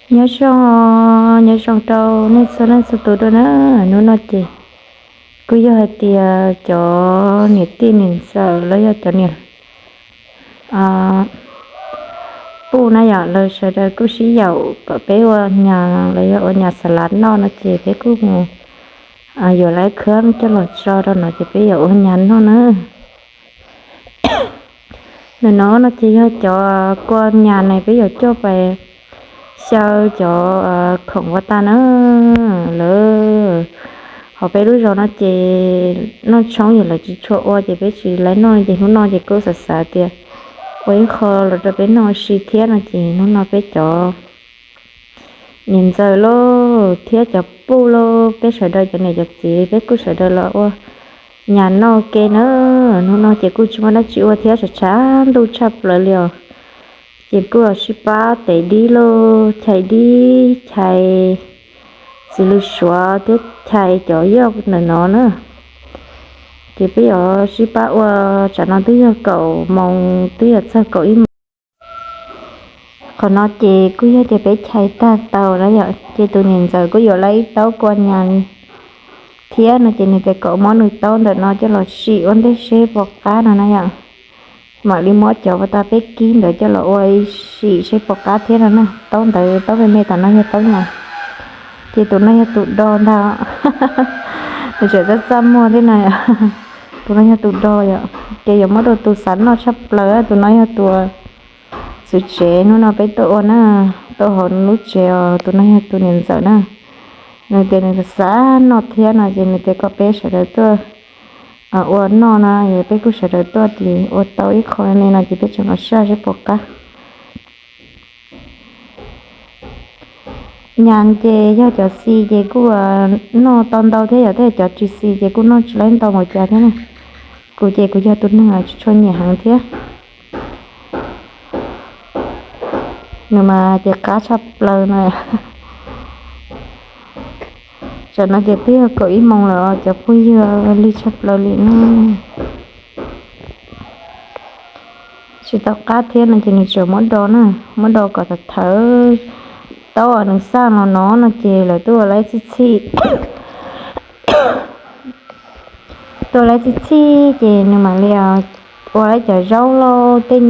Nyob zoo, nyob zoo rau nej txhua leej txhua tus dua na. Hnub no ces kuj yog hais tias cov niam tij niam ntxawm los yog cov niam puj na yom, lawv sawv daws kuj sib yaum kom peb ua nyas los yog ua nyas xa lav noj no ces peb kuj mus yuav lawv khab coj los tso rau no ces peb yuav ua nyas noj na. Ntawm no no ces yog cov kua nyas ne peb yuav coj pais xyaw cov khoom ua tas na. Lawv hauv peb lub zos no ces noj tshoob yog lawv tsis tshua ua ces peb tsis laiv noj ces hnub no ces kuj xav xav tias ua ib qho los rau peb noj ua si thiab no ces hnub no peb cov niam ntxawm lauj thiab cov puj lauj peb sawv daws cov niam cov txiv peb kuj sawv daws los ua nyas noj ke na. Hnub no ces kuj tsis muaj dab tsi ua thiab tshav tshav ntuj tshaj plaws li os. Ces kuj sib pab tev dib lauj, chais dib chais txiv lws suav thiab chais cov yoj ntawm no na. Ces peb yuav sib pab ua, tsam no twb yog kaum moos twb yuav txog kaum ib moos. Qhov no ces kuj yog tias peb chais tag tau na yom, ces tus niam ntxawm kuj yuav lawv ib taub kua nyas thiab no ces nws tias kom muab nws taub ntawm no coj los sim ua ntej seb puas qab no na yom. Mam li muab cov ua tas peb kib ntawd coj los ua sim seb puas qab thiab no na. Taub ntawd taub me me tom no yog taub nyas, ces tus no yog tus do ntag. Nws tseem txaj txaj muag thiab na. Tus no yog tus do yom, ces yuav muab rau tus xav noj tshaj plaws, tus no yog tus txwv tsev hnub no peb tuaj ua na, tuaj hauv lub tsev os. Tus no yog tus niam ntxawm na, nws tias nws xav noj thiab no ces nws tias kom peb sawv daws tuaj ua noj na, peb kuj sawv daws tuaj ces ua tau ib qho me no ces peb tseem los saj seb puas qab. Nyas ces yog cov xis ces kuj noj tau ntau thiab yom, tej cov tsis xis ces kuj noj tsis laib ntau npaum cas thiab na. Kuv ces kuv yog tus neeg tsis tshua nyiam heev thiab. Nws mas ces qab tshaj plaws na. Tsam no ces twb yog kaum ib moos lawm, cov phooj ywg lig tshaj plaws li na. Tsis tau qab thiab no ces nws tseem muab do na, muab do kom thawv thawv taub nws xaj los no no ces lawv tuaj ua laib txhij txhij. Tuaj ua laib txhij txhij ces nws mam li ua laib cov zaub lauj tej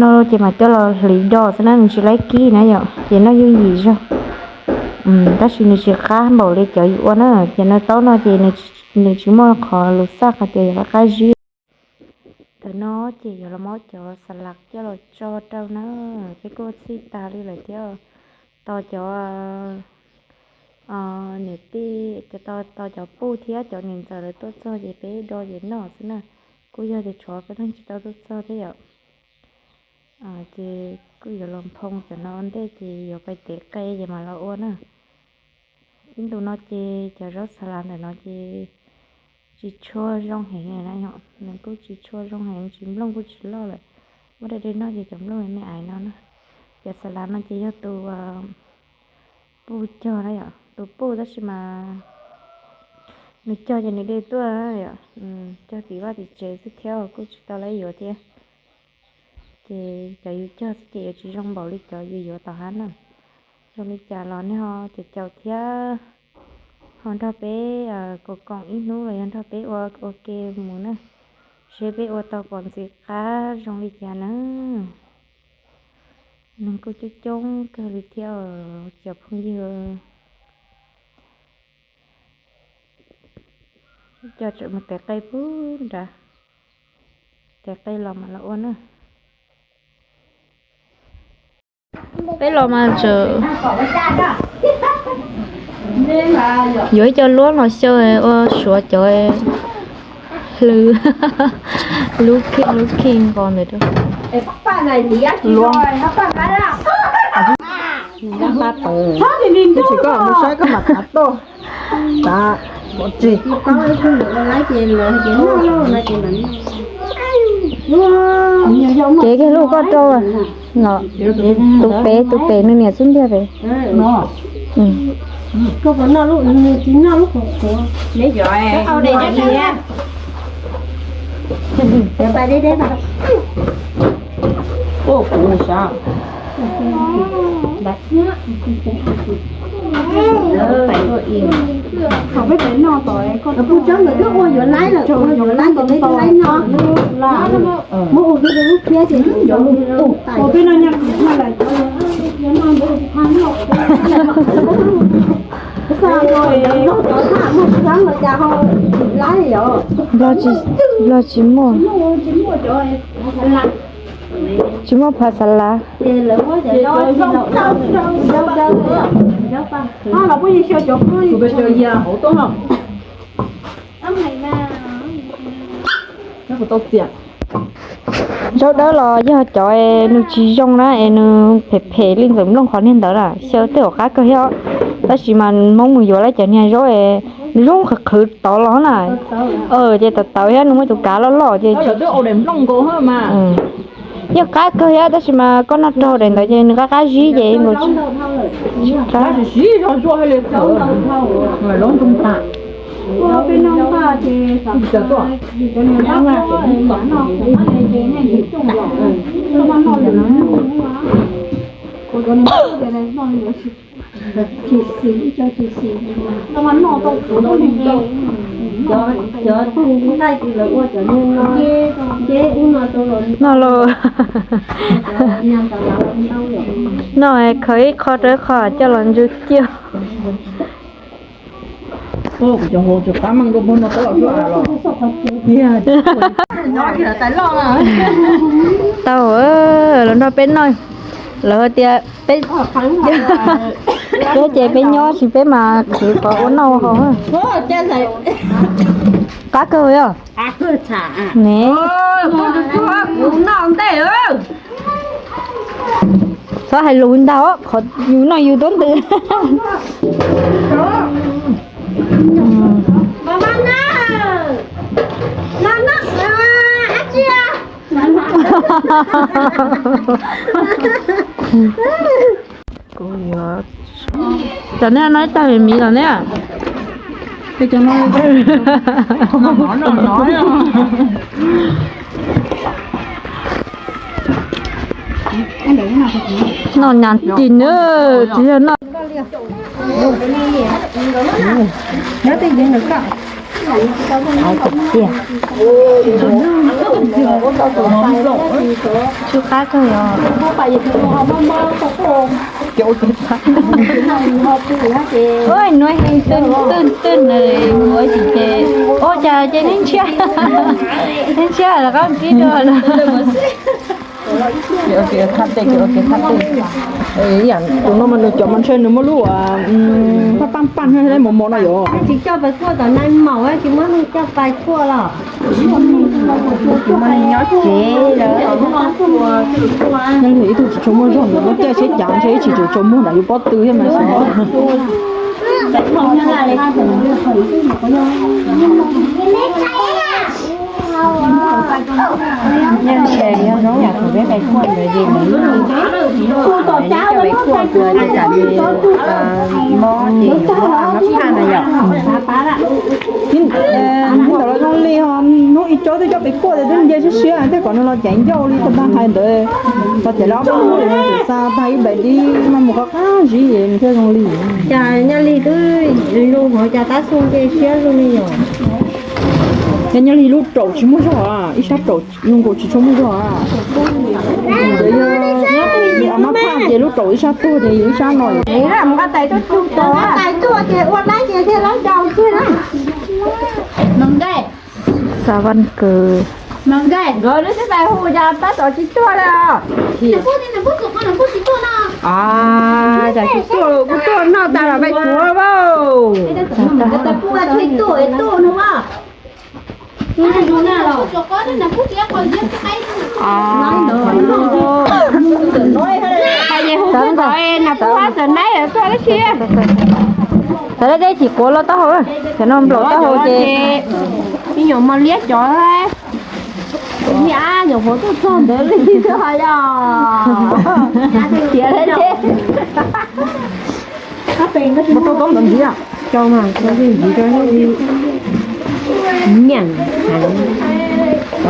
no ces mam coj los hliv do xwb na, nws tsis laib kib na yom, ces noj yooj yim zog. Tab sis nws tsis qab npaum li cov yus ua na, ces no taub no ces nws tsis muaj qhov lus xaj qhov tias yog qab qab zib. Thaum no ces yuav los muab cov xa las coj los tso rau na, peb kuj ua txhij tas li lawm thiab. Tos cov niam tij, tos cov puj thiab cov niam ntxawm lawv tuaj txog ces peb do ces noj xwb na. Kuj yog tias tshuav peb leej tsis tau tuaj txog thiab yom. Ces kuj yuav los nphoo cov no ua ntej ces yuav pais tev qe ces mam los ua na. Ib ntus no ces cov zaub xa las ntawm no ces tsis tshua zoo heev na yom, nws kuj tsis tshua zoo heev, tsis, nplooj kuj tsis loj lawm. Muab dai dai noj ces cov nplooj me me ais no na. Cov xa las no ces yog tus puj cog na yom, tus puj tab sis mas nws cog ces nws de tuaj yom, cog tim vaj tim tsev xwb thiab kuj tsis tau lawv yuav thiab. Ces cov yus cog xwb ces yuav tsis zoo npaum li cov yus yuav tom hab na. Zoo li cas los nej ho caum caum thiab ho nrog peb koom koom ib hnub los yog nrog peb ua ua ke mus na, seb peb ua tau pom ntxiv qab zoo li cas na. Neeg kuj coob coob kawg li thiab cov phooj ywg. Coj tseem mus tev qe pub nrad, tev qe los mam los ua na. Peb los mas tseem yuav ib co luab los xyaw ua suav cov hlw lub kheej lub kheej nqos ntawd rau. Tsis koj mus saib koj mam tav tuaj. Tav pov tseg. Kev kiag lub koj rau no. Tus pem, tus pem nws niam xub ntiag pem. Peb pem no tom koj pug tsob ntawm twb ua yuav laib lawm, ua yuav laib ces peb twb laib no. Muab ua peb lub phiab ces ua peb no nyob lawm. Nplog tsis muaj, tsis muaj phav xav lav. Zaub dawb los yog cov nws tsis zoo na es nws phem phem li ntxawm nplooj qhov niag ntawd na, xyaw tej zaum qab kawg thiab. Tab sis mas Hmoob mus yuav lawm cov niag zaub es nws zoo qhwv qhwv tod los na. Ces tawv tawv thiab nws muaj tus kav loj loj ces yog qab kawg thiab, tab sis mas koj noj rau daim ntawd ces nws qab qab zib ces no los no khaws ib qho rau ib qho coj los ntsuj ciaj. Tau, lawv nrog peb noj, lawv tias peb, peb ces peb nyob tsis peb mas khwv qhov ua noj haus. Qab kawg yog ne. Txhob hais lus ntau, qhov yus noj yus tub ntws. Tam nej no ib tag miv los ne. Noj nyas tis na, tsis yog noj. Tsw qab kawg os. Nuav heev twg twg twg ua tsis ces ua cas ces neb ntshiab, neb ntshiab lawv qab kib dua lawm. Ib yam tus no mas nws cov mas ntshe nws muaj lub paj paj paj thiab mos mos no yom. Tsis coj pais kuaj tom nai maum tsis muab neeg coj pais kuaj los. Nyob tsev lawm. Nyob li ib tug tsis tshua muaj zog ntawd muab caij seb cav ntshe ib tsis tshua muag nram yus pob tw thiab mas. Nyob tsev yog zoo yam thaum peb pais kuaj ntawd ces lawv coj pais kuaj kuas ces tsam li mob ces yuav mob no phaj na yom. Ntawm los zoo li ho hnub ib tsob twb coj pais kuaj ces twb nce siab siab tej kom nws los ceev ncauj li tag hais ntawd. Los ceev los ob peb hnub ces nws txawm xa tag ib daim dib maj mus qab qab zib es nws thiaj zoo li. Cas Nyaj Lig twb zoo hov cas tab xu nce siab zoo li yom. Nyaj Lig lub raum tsis muaj zog, ib sab raum zoo nkaus tsis tshua muaj zog. Ntawd yog a mab phaj ces lub raum ib sab tuag ces ib sab no. Mus qa tais tuaj, mus qa tais tuaj ces ua laib ces thiaj laib daus xwb na. Xav Vaj Kws. Nkawd lub xib fais hu cas tab tom tsis tuaj li os. Cas tsis tuaj, kuv tuaj noj tas los peb tshuav Hais tias hu tuaj tod es nas pub hab txawm naib lawm tuaj dab tsi. Txawm dab deb chim quav los taub hau, txawm no nplaum taub hau ces me nyuam mos liab cov niam nyuam qhuav tuaj txog ntawd li xwb yog. Tiav thiab. Muab tau tau ntawd ntxiv, cau mas ntxiv rau nyiam heev.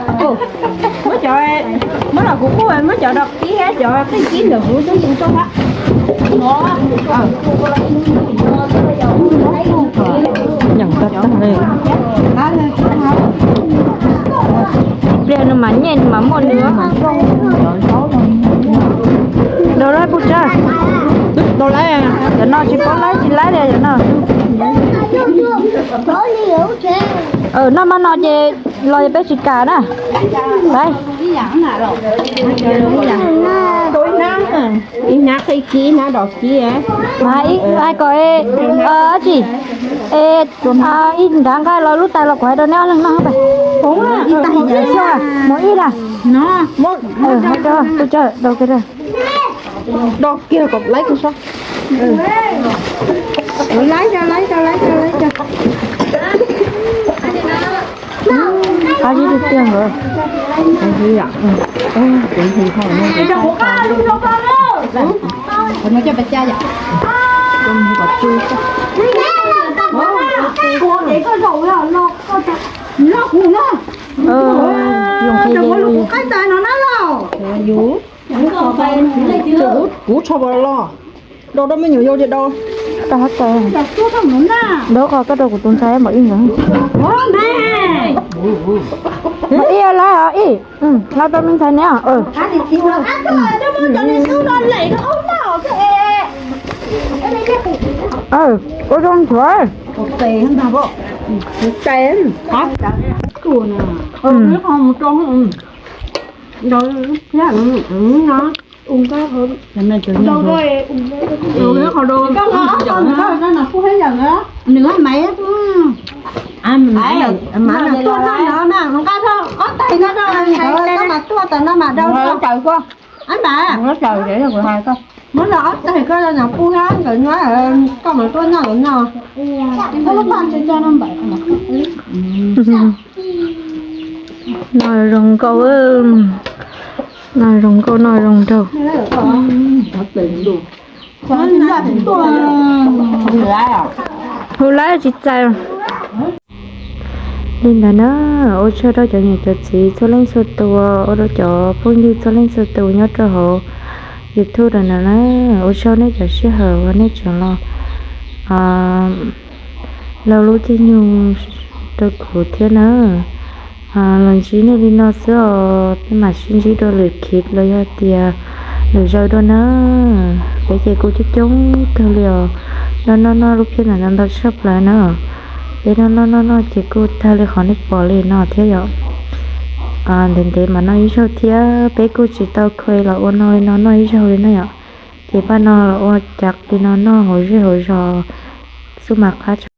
Muab cov, muab los kuv kuj muab cov dog kib thiab cov qij kib ntawm kuv coj mus rau hab. Nyob tag tag li. Ib pliag nws mam nyej nws mam muaj nws. Dau laib puas tsawg? Dau laib. Cov no tsis paub laib tsis laib li cov no. Noj maj no ces los peb tsis kam na. Ib hnab qij kib, ib hnab dog kib. Hais kom, tsis, ib nrad nqa los lub tais los kuv hais rau neb ob leeg noj. Mus ib na. Hais rau, dau kiag. Dog kiag kom laib kiag sab. Laib, laib, laib, laib. Qab zib tiag tiag nkawd. Kuv tsho los, dau dab me nyuam yau ces dau. Dau qhov koj rau kuv tus ntxhais mam ib ntawd. Mam ib lawm ib, hla rau me ntxhais neb. Ua zoo ntxuav. Nws maiv, maiv tuaj no, ob tais no mas tuaj tas no mas dau. Ab mas, muab los ob tais koj los nyuam pub hab nkawd nyob, koj mam tuaj noj los noj. Noj zoo nkauj, noj zoo nkauj, noj zoo nraug. Hu laib tsis txais. Li ntawd na, ua tsaug rau cov niam cov txiv txhua leej txhua tus, ua rau cov phooj ywg txhua leej txhua tus nyob rau hauv YouTube ntawm no na, ua tsaug nej cov sij hawm uas nej tseem los lau lub caij nyoog rau kuv thiab na. Los ntsib nej li no xwb os, peb mam sib ntsib dua lwm clip los yog tias lwm zaus dua na. Peb ces kuj coob coob kawg li os, noj noj noj lub phiab ntawm no ntau tshaj plaws na. Peb noj noj noj noj ces kuj tag li qhov nej pom li no thiab yom. Ntev ntev mas noj ib zaug thiab, peb kuj tsis tau kha los ua no li no noj ib zaug li na yom. Ces paj no los ua cas li no noj hauv zej hauv zos xwb mas qab.